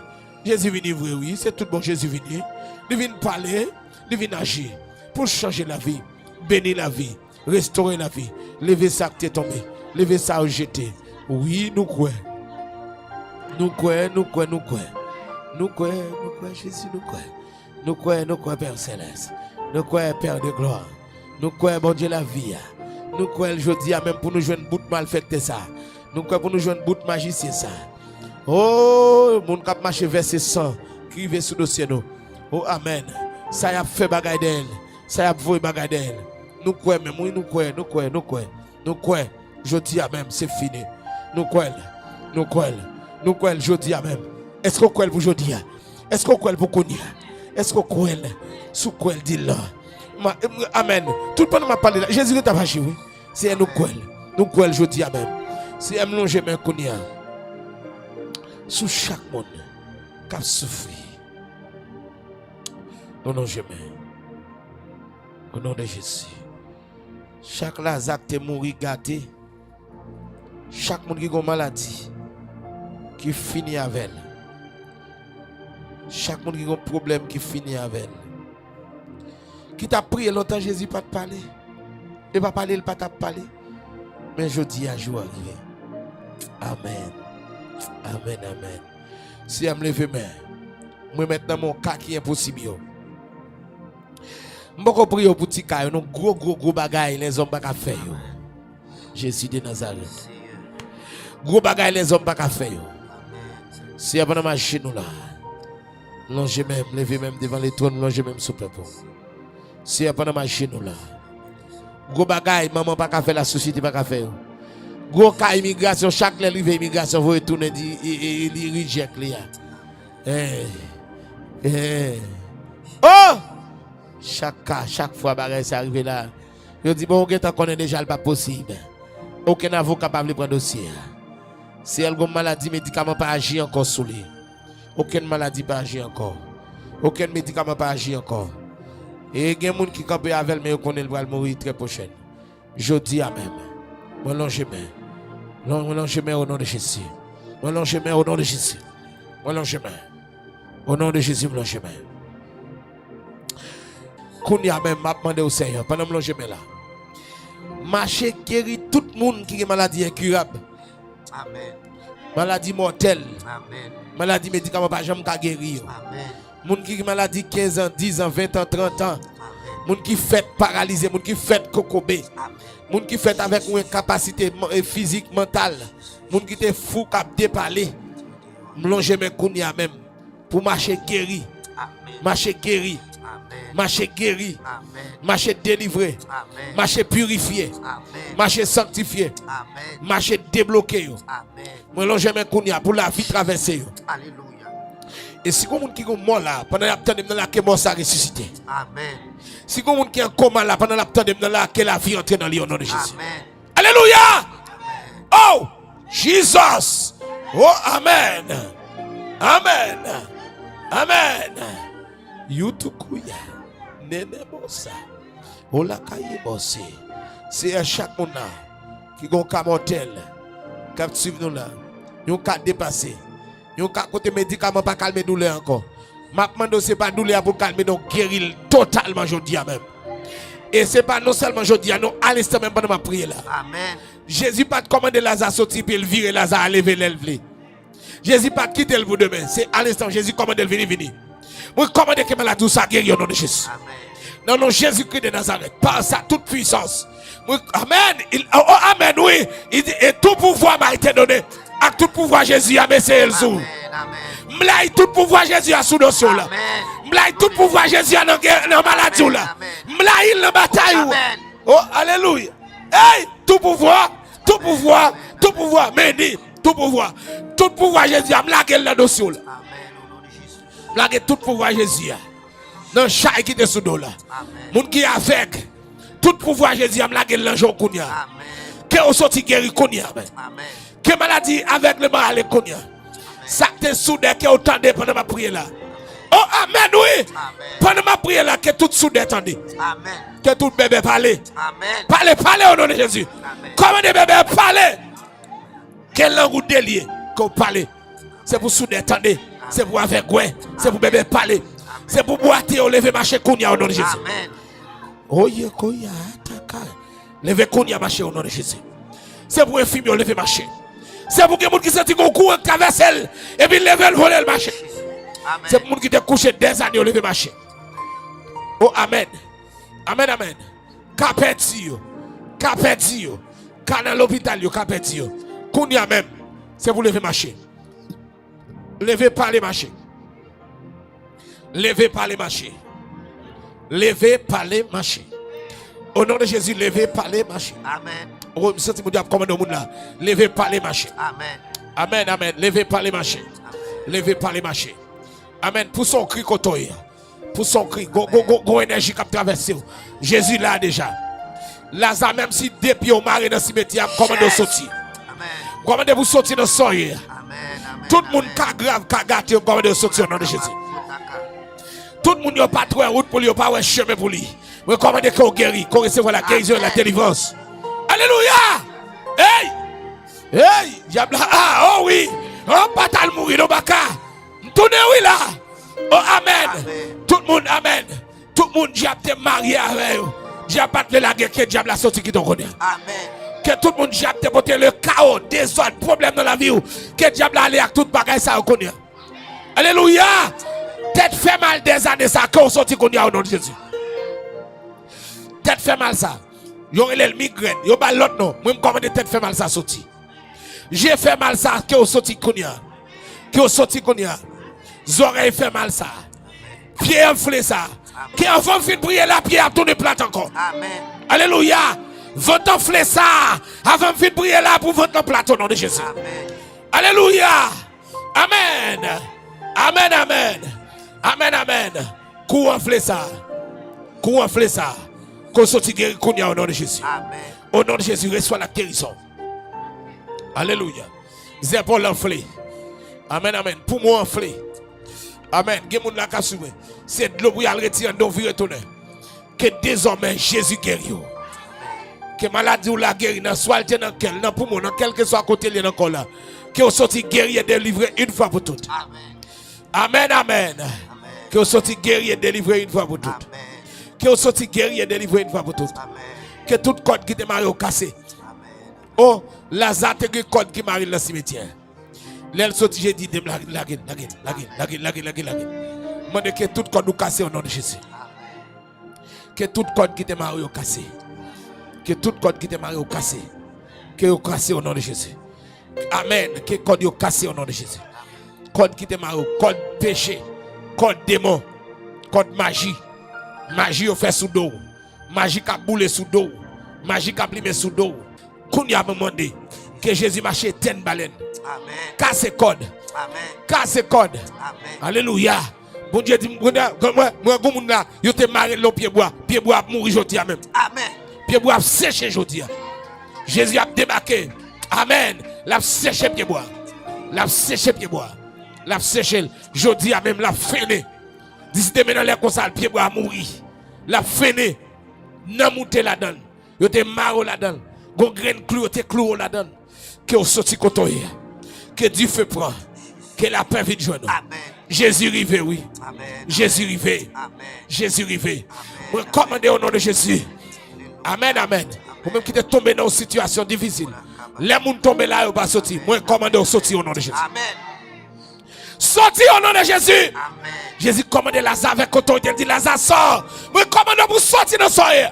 Jezi vini vre, wi. Se tout bon Jezi vini. Li vin pale. Li vin aji. Pou l chanje lavi. Beni lavi. Restore lavi. Leve sa k te tonbe. Leve sa yo jete. Wi, nou kwè. Nou kwè, nou kwè, nou kwè. Nou kwè, nou kwè, Jezi, nou kwè. Nou kwè, nou kwè, Pè Selès. Nou kwè, Pè de glwa. Nou kwè, Bondye lavi a. Nou kwè l jodi a menm pou nou jwenn bout malfektè sa. Nou kwè pou nou jwenn bout majisyen sa. O, moun k ap mache vèse san ki rive sou dosye nou. O, amèn. Sa y ap fè bagay dèyè l. Sa y ap voye bagay dèyè l. Nou kwè menm, wi, nou kwè, nou kwè, nou kwè. Nou kwè, jodi a menm, se fini. Nou kwè l. Nou kwè l. Nou kwè l jodi a menm. Èske w kwè l pou jodi a? Èske w kwè l pou kounye a? Èske w kwè l? Si w kwè l, di l non. Ma-, amèn. Tout pandan m ap pale la, Jezi ret ap aji, wi. Seyè, nou kwè l. Nou kwè l jodi a menm. Seyè, m lonje men kounye a. sou chak moun k ap soufri. Nou lonje men. O non de Jezi. Chak Laza k te mouri gate. Chak moun ki gon maladi ki fini avè l. Chak moun ki gon pwoblèm ki fini avè l. Ki t ap priye lontan, Jezi pa t pale. E pa pale, l pa t ap pale. Men jodi a, jou a rive. Amèn. Amèn, amèn. Seyè, m leve men. M remèt nan men w ka ki enposib yo. M poko priye w pou ti ka yo, non, gwo, gwo, gwo bagay lèzòm pa ka fè yo. Jezi de Nazarèt. Gwo bagay lèzòm pa ka fè yo. Seyè, pandan m ajenou la, m lonje men m, leve men m devan letwòn, m lonje men m sou pèp ou. Seyè, pandan m ajenou la, gwo bagay manman pa ka fè, lasosyete pa ka fè yo. Gwo ka imigrasyon, chak lè l rive imigrasyon, voye tounen, di, e, e, e, li rijèk li a. Eh, eh. Oh! Chak ka, chak fwa bagay sa rive la, yo di, bon, ou gentan konnen deja l pa posib. Okenn avoka pa vle pran dosye a. Si l gon maladi, medikaman pa aji ankò sou li. Okenn maladi pa aji ankò. Okenn medikaman pa aji ankò. E gen moun ki kanpe avè l, men yo konnen l pral mouri trè pwochèn. Jodi a menm, mwen lonje men. Lon-, mwen lonje men o non de Jezi. Mwen lonje men o non de Jezi. Mwen lonje men. O non de Jezi, m lonje men. Kounye a menm, m ap mande w, Seyè, pandan m lonje men la, mache geri tout moun ki gen maladi enkirab. Amèn. Maladi mòtèl. Amèn. Maladi medikaman pa janm ka geri yo. Amèn. Moun ki gen maladi kenz an, dis an, ven an, trant an. Amèn. Moun ki fèt paralize, moun ki fèt kokobe. Amèn. Moun ki fèt avèk yon enkapasite man-, e fizik, mantal. Moun ki te fou k ap depale. M lonje men kounye a menm pou mache geri. Amèn. Mache geri. Amèn. Mache geri. Amèn. Mache delivre. Amèn. Mache pirifye. Amèn. Mache sanktifye. Amèn. Mache debloke yo. Amèn. Mwen lonje men kounye a pou lavi travèse yo. Alelouya. E si gon moun ki gon mò la, pandan y ap tande m nan la, ke mò sa resisite. Amèn. Si gon moun ki an koma la, pandan l ap tande m nan la, ke lavi antre nan li o non de Jezi. Amèn. Alelouya! Oh! Jesus! Oh, amèn! Amèn! Amèn! Yutukuya, nene bosa. Ola kaye bose. Seyè, chak moun la ki gon ka mòtèl k ap swiv nou la, yon ka depase, yon ka kote medikaman pa kalme doulè ankò. M ap mande w, se pa doulè a pou l kalme, non, geri l totalman jodi a menm. E se pa non sèlman jodi a, non, a lenstan menm pandan m ap priye la. Amèn. Jezi pa t kòmande Laza soti epi l vire Laza a leve lè l vle. Jezi pa t kite l pou demen. Se a lenstan Jezi kòmande l vini, vini. Mwen kòmande ke maladi w sa geri o non de Jezi. Amèn. Nan non Jezikri de Nazarèt. Pa sa tout pwisans. Mwen, amèn. Il, oh, oh, amèn, wi. Li di, et tout pouvoir m'a été donné. Ak tout pouvwa Jezi a, m eseye l sou ou. Amèn, amèn. M lay tout pouvwa Jezi a sou dosye w la. Amèn. M lay tout pouvwa Jezi a nan gè, nan maladi w la. Amèn, amèn. M lay l nan batay ou. Amèn. Oh, alelouya. Hey, tout pouvwa, tout pouvwa, tout pouvwa, meni, tout pouvwa. Tout pouvwa Jezi a, m lage l nan dosye w la. Amèn, o non de Jezi. M lage tout pouvwa Jezi a nan chay ki te sou do w la. Amèn. Moun ki avèg, tout pouvwa Jezi a, m lage l nan je w kounye a. Amèn. Ke w soti geri kounye a, amèn. Amèn. Ke maladi avègleman ale kounye a. Amèn. Sa k te soudè, ke w tande pandan m ap priye la. Oh, amèn, wi. Amèn. Pandan m ap priye la, ke tout soudè tande. Amèn. Ke tout bèbè pale. Amèn. Pale, pale, o non de Jezi. Amèn. Kòmande bèbè pale. Ke lang ou delye, ke w pale. Se pou soudè tande. Se pou avèg wè. Se pou bèbè pale. Se pou bwate yo leve mache kounye a, o non de Jezi. Amèn. Oye koya ataka. Leve kounye a mache o non de Jezi. Se pou enfimye yo leve mache. Se pou gen moun ki santi gon kouran k travèse l, epi l leve l vole l mache. Amèn. Se pou moun ki te kouche dèzane yo leve mache. O amèn. Amèn, amèn. Ka pèdi yo. Ka pèdi yo. Ka nan lopital yo, ka pèdi yo. Kounye a menm, se pou leve mache. Leve pale mache. Leve pale mache. Leve pale mache. O non de Jezi, leve pale mache. Amèn. O, m santi Bondye ap kòmande yon moun la. Leve pale mache. Amèn. Amèn, amèn. Leve pale mache. Amèn. Leve pale mache. Amèn. Pouse yon kri kote w ye. Pouse yon kri. Gon, gon, gon, gon enèji k ap travèse w. Jezi la deja. Laza, menm si de pye w mare nan simetyè a, m kòmande w soti. Amèn. M kòmande pou w soti nan sa w ye a. Amèn, amèn. Tout moun ka grav, ka gate, yo kòmande yo soti o non de Jezi. Tout moun yo pa t wè wout pou li, yo pa wè chemen pou li. Mwen kòmande ke w geri, ke w resevwa la gerizon e la delivrans. Alelouya! Hey! Hey! Dyab la, ah, oh wi! Oh, pa t al mouri non, baka! M tounen wi la! Oh, amèn! Tout moun, amèn! Tout moun dyab te marye avè yo, dyab pa t vle lage, ke dyab la soti kite w kounye a. Ke tout moun dyab te pote le kawo, dezòd, pwoblèm nan lavi w, ke dyab la ale ak tout bagay sa yo kounye a. Alelouya! Tèt fè mal dèzane sa, ke w soti kounye a o non de Jezi. Tèt fè mal sa, yo rele l migrèn, yo ba l lòt non. Mwen, m kòmande tèt fè mal sa soti. Je fè mal sa, ke w soti kounye a. Ke w soti kounye a. Zòrèy fè mal sa. Pye anfle sa. Ke anvan m fin priye la, pye a ap tounen plat ankò. Alelouya. Vant anfle sa. Avan m fin priye la, pou vant lan plat o non de Jezi. Alelouya. Amèn. Amèn, amèn. Amèn, amèn. Kou anfle sa. Kou anfle sa. Ke w soti geri kounye a o non de Jezi. O non de Jezi, resevwa la gerizon. Alelouya. Zèpòl anfle. Amèn, amèn. Poumon anfle. Amèn. Gen moun la k ap swiv mwen. Se dlo pou y al retire anndan w, vire tounen. Ke dezòmè Jezi geri w. Ke maladi w la geri nan, swa l te nan kè l, nan poumon, nan kèlkeswa kote l ye nan kò w la. Ke w soti geri e delivre yon fwa pou tout. Amèn, amèn. Ke w soti geri e delivre yon fwa pou tout. Ke w soti geri e delivre yon fwa pou tout. Ke tout kòd ki te mare w kase. O, Laza te gen kòd ki mare l nan simetyè. Lè l soti jedi, dem lage, lage, lage, lage. Mande ke tout kòd ou kase o non de Jezi. Ke tout kòd ki te mare yo kase. Ke tout kòd ki te mare yo kase. Ke yo kase o non de Jezi. Amèn. Ke kòd yo kase o non de Jezi. Kòd ki te mare yo, kòd peche, kòd demon, kòd maji. Maji yo fè sou do w. Maji k ap boule sou do w. Maji k ap limen sou do w. Kounye a mwen mande ke Jezi mache etèn balèn. Kase kòd. Kase kòd. Alelouya. Bondye di m, mwen, mwen, mwen, gon moun la, yo te mare l nan pyebwa. Pyebwa ap mouri jodi a menm. Pyebwa ap seche jodi a. Jezi ap debake. Amèn. L ap seche pyebwa. L ap seche pyebwa. L ap seche l. Jodi a menm, l ap fennen. Disi demen nan lè konsa, pyebwa a mouri. L ap fennen. Nan moute ladan l. Yo te mare w ladan l. Gon grenn klou yo te klouwe w ladan l. Ke w soti kote w ye. Ke dife pran. Ke lapè vin jwenn ou. Jezi rive, wi. Jezi rive. Jezi rive. Mwen kòmande o non de Jezi. Amèn, amèn. Ou menm ki te tonbe nan yon sitiyasyon difisil. Lè moun tonbe la, yo pa soti. Mwen kòmande w soti o non de Jezi. Soti o non de Jezi. Jezi kòmande Laza avèk otorite, l di, Laza, sò. Mwen kòmande w pou soti nan sa w ye.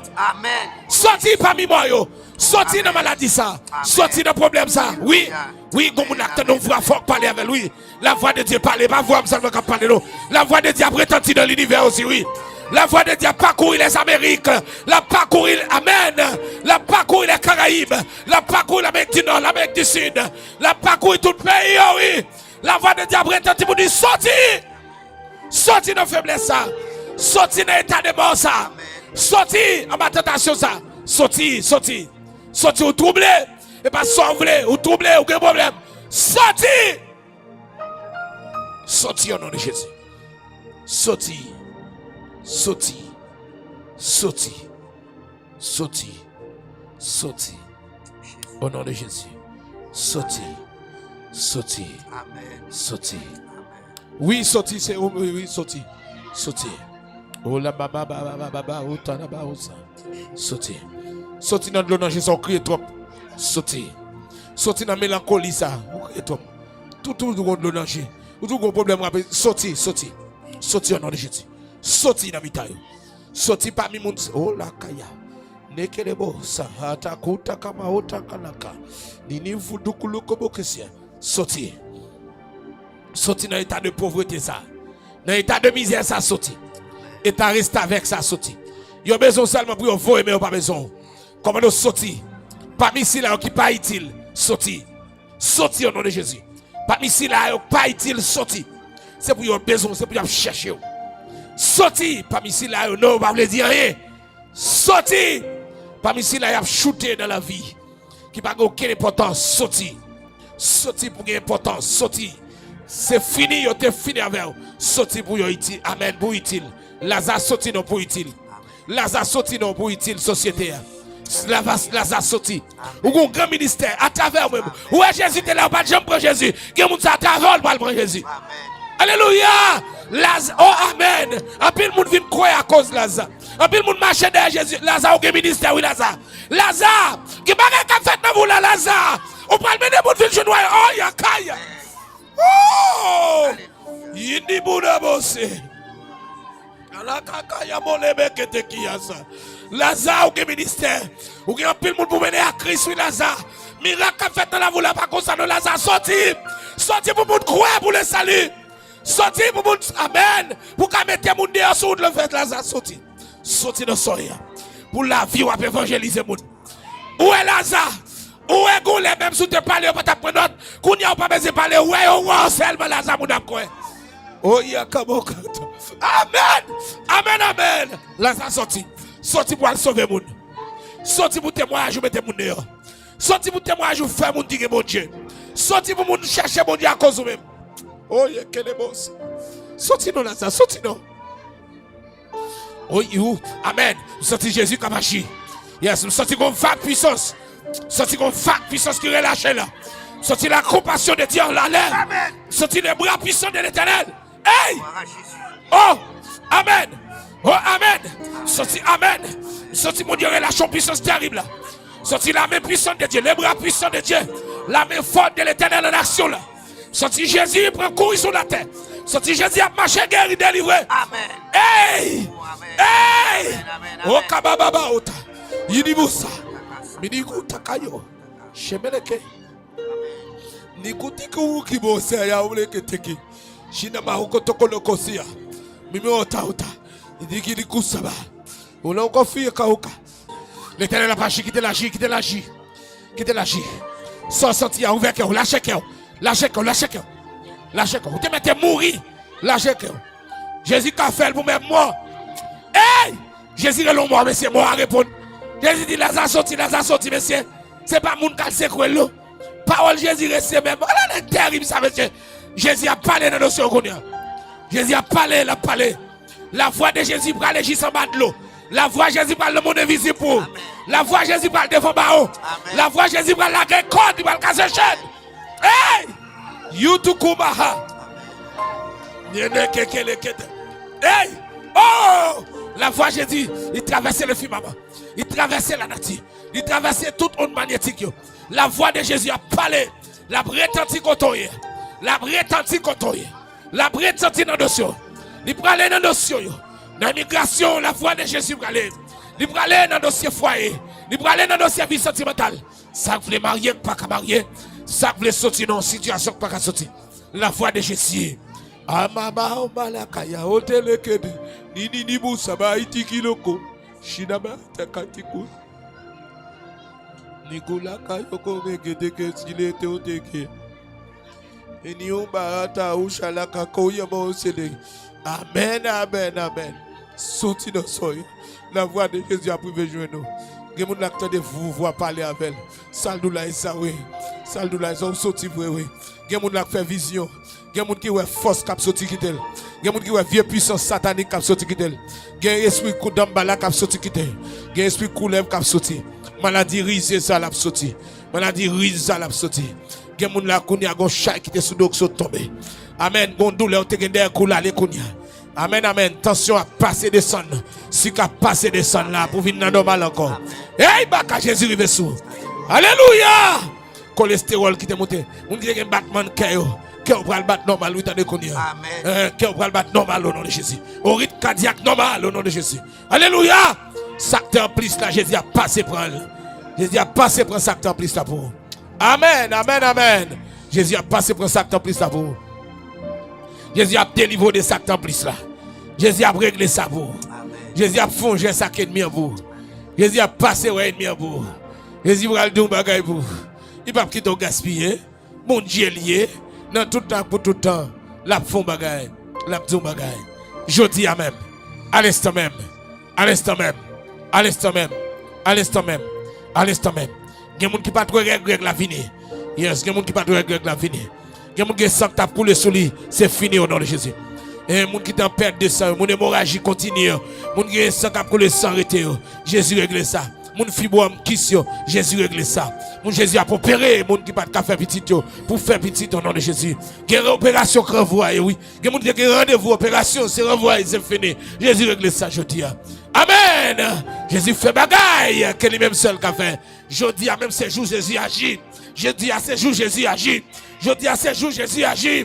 Soti pami mò yo. Soti nan maladi sa. Soti nan pwoblèm sa. Wi. Wi, gon moun ak tande yon vwa fò k pale avè l, wi. Lavwa de Dye pale, pa vwa m sèlman k ap pale, non. Lavwa de Dye ap retanti nan linivè osi, wi. Lavwa de Dye ap pakouri Lèzamerik. L ap pakouri, amèn. L ap pakouri Lèkarayib. L ap pakouri Lamerik di Nò, Lamerik di Sid. L ap pakouri tout peyi yo, wi. Lavwa de Dye ap retanti pou di, soti! Soti nan feblès sa. Soti nan eta de mò sa. Soti anba tantasyon sa. Soti, soti. Soti, ou twouble. E pa sa w vle, ou twouble, ou gen pwoblèm. Soti! Soti o non de Jezi. Soti. Soti. Soti. Soti. Soti. O non de Jezi. Soti. Soti. Soti. Wi, soti, se ou, wi, wi, soti. Soti. O la ba ba ba ba ba ba ba, o ta la ba o sa. Soti. Soti nan dlo nan je sa, ou kriye twòp. Soti. Soti nan melankoli sa, ou kriye twòp. Tout, tout, ou gon dlo nan je. Ou tout gon pwoblèm rape. Soti, soti. Soti o non de Jezi. Soti nan mitan yo. Soti pami moun, o la kaya. Nekelebo sa, atakuta kama ota kalaka. Nini vudu kulukobo kesia. Soti. Soti nan eta de povrete sa. Nan eta de mizè sa, soti. Eta restavèk sa, soti. Yo bezwen w sèlman pou yo voye, men yo pa bezwen w. Kòmande w soti. Pami sila yo ki pa itil, soti. Soti o non de Jezi. Pami sila yo k pa itil, soti. Se pou yo bezwen w, se pou y ap chèche w. Soti pami sila yo, non, yo pa vle di anyen. Soti pami sila y ap choute nan lavi, ki pa gen okenn enpòtans, soti. Soti pou gen enpòtans, soti. Se fini, yo te fini avè w. Soti pou yo itil. Amèn, pou itil. Laza soti non pou itil. Laza soti non pou itil sosyete a. Laza, Laza soti. Ou gon gran ministè atravè w menm. Ou wè Jezi te la, ou pa t janm pran Jezi. Gen moun sa atravè w l pral pran Jezi. Alelouya! Laza, oh amèn. Anpil moun vin kwè akoz Laza. Anpil moun mache dèyè Jezi. Laza, ou gen ministè wi Laza. Laza, gen bagay k ap fèt nan vi w la Laza. Ou pral mennen moun vin jwenn wayòm. Oh yakay. Oh! Yindi bouda bose. Alakaka ya mole bekete kiyasa. Laza, ou gen ministè. Ou gen anpil moun pou mennen a Kris wi Laza. Mirak k ap fèt nan lavi w la pa konsa non Laza. Soti. Soti pou moun kwè pou le sali. Soti pou moun, amèn. Pou ka mete moun deyò sou wout lè fèt Laza soti. Soti nan sòy. Pou lavi w ap evanjelize moun. Ou wè Laza. Ou wè gon lè menm si w te pale yo pa t ap pran nòt. Kounye a ou pa bezwen pale, ou wè yo wè w sèlman Laza moun ap kwè. Oye kamo kanto. Amèn. Amèn, amèn. Laza soti. Soti pou al sove moun. Soti pou temwayaj ou mete moun deyò. Soti pou temwayaj ou fè moun ki gen Bondye. Soti pou moun chèche Bondye akoz ou menm. Oye kenebos. Soti non Laza, soti non. Oye ou. Amèn. M santi Jezi k ap aji. Yes, m santi gon vag pwisans. M santi gon vag pwisans ki relache la. M santi la konpasyon de Dye anlè. M santi le bra pwisan de Letènèl. Ey! Oh! Amèn! Oh, amèn! M santi amèn! M santi Bondye relache yon pwisans terib la. M santi la men pwisan de Dye, le bra pwisan de Dye, la men fò de Letènèl an aksyon la. M santi Jezi pran kouri sou latè. M santi Jezi ap mache geri, delivre. Amèn. Ey! Oh, amèn. Ey! Amèn, amèn, amèn. Oh, kabababa ota. Yinibusa. Minigu takayo. Shemeleke. Nikuti kuwuki bose ya uleke teke. Shina mahuko tokolokosia. Mimi ota ota. Idiki dikusaba. Ulonko fiye kauka. Letènèl ap aji, kite l aji, kite l aji. Kite l aji. Sa w santi a, ouvè kè w, lache kè w. Lache kè w, lache kè w. Lache kè w. Ou te mèt mouri. Lache kè w. Jezi ka fè l pou menm mò. Ey! Jezi rele yon mò, mesye, mò a reponn. Jezi di, Laza soti, Laza soti, mesye. Se pa moun k al sekwe l, non. Pawòl Jezi rete menm. Ala nèg terib sa, mesye. Jezi ap pale nan dosye w kounye a. Jezi ap pale, l ap pale. Lavwa de Jezi prale jis anba dlo. Lavwa Jezi pral nan mond envizib pou ou. Lavwa Jezi pral devan bawo. Lavwa Jezi pral lage kòd, li pral kase chèn. Ey! Yutukubaha. Nene kekele kete. Ey! Oh! Lavwa Jezi, li travèse le fimaman. Li travèse lanati. Li travèse tout ond manyetik yo. Lavwa de Jezi ap pale. L ap retanti kote w ye. L ap retanti kote w ye. L ap retanti nan dosye w. Li prale nan dosye w yo. Nan imigrasyon, lavwa de Jezi prale. Li prale nan dosye fwaye. Li prale nan dosye vi santimantal. Sa k vle marye k pa ka marye. Sa k vle soti nan yon sitiyasyon k pa ka soti. Lavwa de Jezi. Amaba omalakaya otelekede. Ninini busaba itikiloko. Shinaba takatiku. Nigula kayoko megedeke silete oteke. Eni yon barata ou chalaka koyama osele. Amèn, amèn, amèn. Soti nan sòy. Lavwa de Jezi ap rive jwenn ou. Gen moun la k tande vou vwa pale avè l. Sa l di w la e sa wi. Sa l di w la e sa ou soti vre wi. Gen moun la k fè vizyon. Gen moun ki wè fòs k ap soti kite l. Gen moun ki wè vye pwisans satanik k ap soti kite l. Gen espri kou danmbala k ap soti kite l. Gen espri koulèv k ap soti. Maladi rize sa l ap soti. Maladi riz sa l ap soti. Gen moun la kounye a gon chay ki te sou do k sot tonbe. Amèn. Gon doulè ou te gen dèyè kou l ale kounye a. Amèn, amèn. Tansyon ap pase desann. Sik ap pase desann la pou vin nan nòmal ankò. Ey, baka Jezi rive sou. Alelouya! Kolestewòl ki te monte. Moun ki te gen batman kè yo. Kè w pral bat nòmal wi tande kounye a. Amèn. Eh, kè w pral bat nòmal o non de Jezi. O ritm kadyak nòmal o non de Jezi. Alelouya! Sa k te anplis la, Jezi ap pase pran l. Jezi ap pase pran sa k te anplis la pou ou. Amèn, amèn, amèn. Jezi ap pase pran sa k te anplis la pou ou. Jezi ap delivre w de sa k te anplis la. Jezi ap regle sa pou ou. Jezi ap fonje sa k enmi an pou ou. Jezi ap pase wè enmi an pou ou. Jezi pral di yon bagay pou ou. Li p ap kite w gaspiye. Bondye l ye, nan tout tan ak pou tout tan, l ap fè yon bagay, l ap di yon bagay. Jodi a menm, alenstan menm, alenstan menm, alenstan menm, alenstan menm, alenstan menm. Gen moun ki pa t wè règ, règ la vini. Yes, gen moun ki pa t wè règ, règ la vini. Gen moun gen san k t ap koule sou li, se fini o non de Jezi. E moun ki t an pèt de san yo, moun emoraji kontinye yo, moun gen san k ap koule san rete yo, Jezi regle sa. Moun fibwòm, kis yo, Jezi regle sa. Moun Jezi ap opere, moun ki pa t ka fè pitit yo, pou fè pitit o non de Jezi. Gen operasyon k ranvwaye, wi. Gen moun ki te gen randevou operasyon, se ranvwaye, se fini. Jezi regle sa jodi a. Amèn! Jezi fè bagay ke li menm sèl ka fè. Jodi a menm se jou Jezi aji. Jodi a se jou Jezi aji. Jodi a se jou Jezi aji.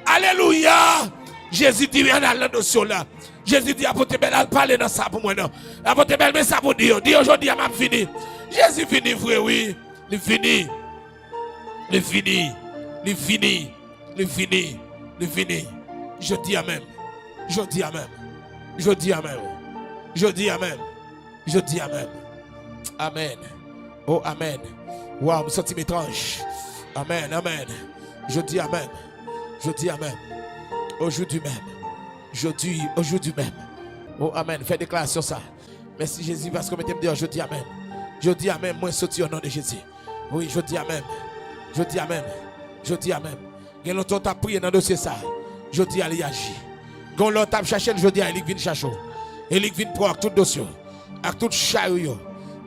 Alelouya! Jezi di, ann al nan dosye w la. Jezi di, apot Bèl, al pale nan sa pou mwen non. Apot Bèl, men sa pou di yo. Di yo jodi a m ap vini. Jezi vini vre, wi. Li vini. Li vini. Li vini. Li vini. Li vini. Jodi a menm. Jodi a menm. Jodi a menm. Jodi a menm. Jodi a menm. Amèn. Oh, amèn. Waw, m santi m etranj. Amèn, amèn. Jodi a menm. Jodi a menm. Ojoudu menm. Jodi, ojoudu menm. Oh, amèn. Fè deklarasyon sa. Mèsi Jezi paske w mete m deyò jodi a menm. Jodi a menm, mwen soti o non de Jezi. Wi, jodi a menm. Jodi a menm. Jodi a menm. Gen lontan w t ap priye nan dosye sa. Jodi a li aji. Gen yon lè w t ap chache l, jodi a e li k vin chache w. E li k vin pran w ak tout dosye w. Ak tout chay ou yo.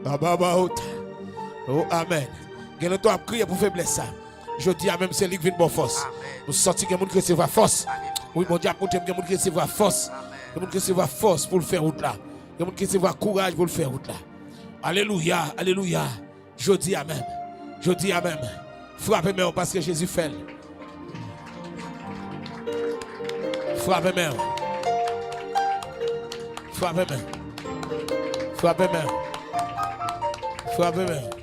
Bababaot. Oh, amèn. Gen lontan w ap kriye pou feblès sa. Jodi a menm se li k vin ba w fòs. Amèn. M santi gen moun ki resevwa fòs. Alelouya. Wi, Bondye ap montre m gen moun ki resevwa fòs. Amèn. Gen moun ki resevwa fòs pou l fè wout la. Gen moun ki resevwa kouraj pou l fè wout la. Alelouya, alelouya. Jodi a menm. Jodi a menm. Frape men w paske Jezi fè l. Frape men w. Frape men. Frape men. Frape men.